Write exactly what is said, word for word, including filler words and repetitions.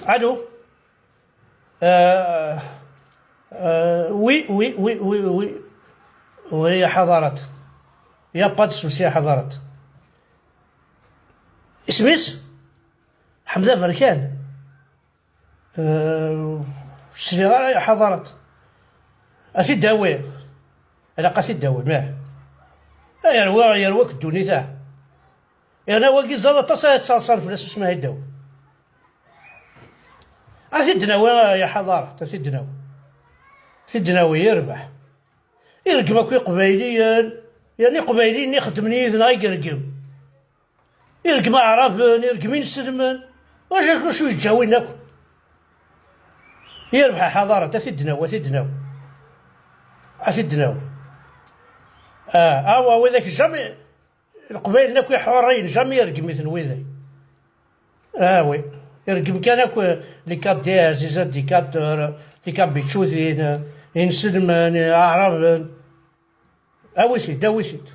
Allô. Euh, euh, oui, oui, oui, oui, oui. Oui, a Ḥadarat. Il n'y a pas de souci, a Ḥadarat. Isem-is? Ḥemza Berkan. Euh, ur sliɣ ara, a Ḥadarat. A t-id-awi. Ilaq a t-id-awi, mah. Ay, yerwa, yerwa-k ddunit-a. Yerna wagi ẓẓaḍ aṭas ara ttaḍsan fell-as usmaḥ idaw. A t-id-nawi, a Ḥadarat, a t-id-nawi. A t-id-nawi, yerbeḥ. Ireggem akk Iqbayliyen, yerna Iqbayliyen ixeddmen yid-neɣ i ireggem. Ireggem Aɛraben, ireggem inselmen. Wacu, wacu yeǧǧa win akk? Yerbeḥ a Ḥadarat, a t-id-nawi, a t-id-nawi. A t-id-nawi. Ah, awa, widak jamais, Leqbayel akk iḥuriyen, jamais ireggem-iten widak. Ah oui. Ireggem kan akk, eh, les cadres, les indicateurs, tikabičutin, eh, inselmen, eh, aɛraben. Awi-t-id, awi-t-id.